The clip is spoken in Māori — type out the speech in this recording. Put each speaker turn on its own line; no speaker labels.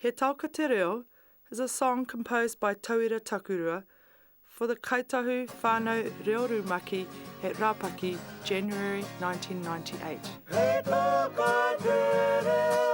He Taoka Te Reo is a song composed by Tauira Takurua for the Kaitahu Whānau Reo Rumaki at Rapaki, January 1998.
He taoka te reo.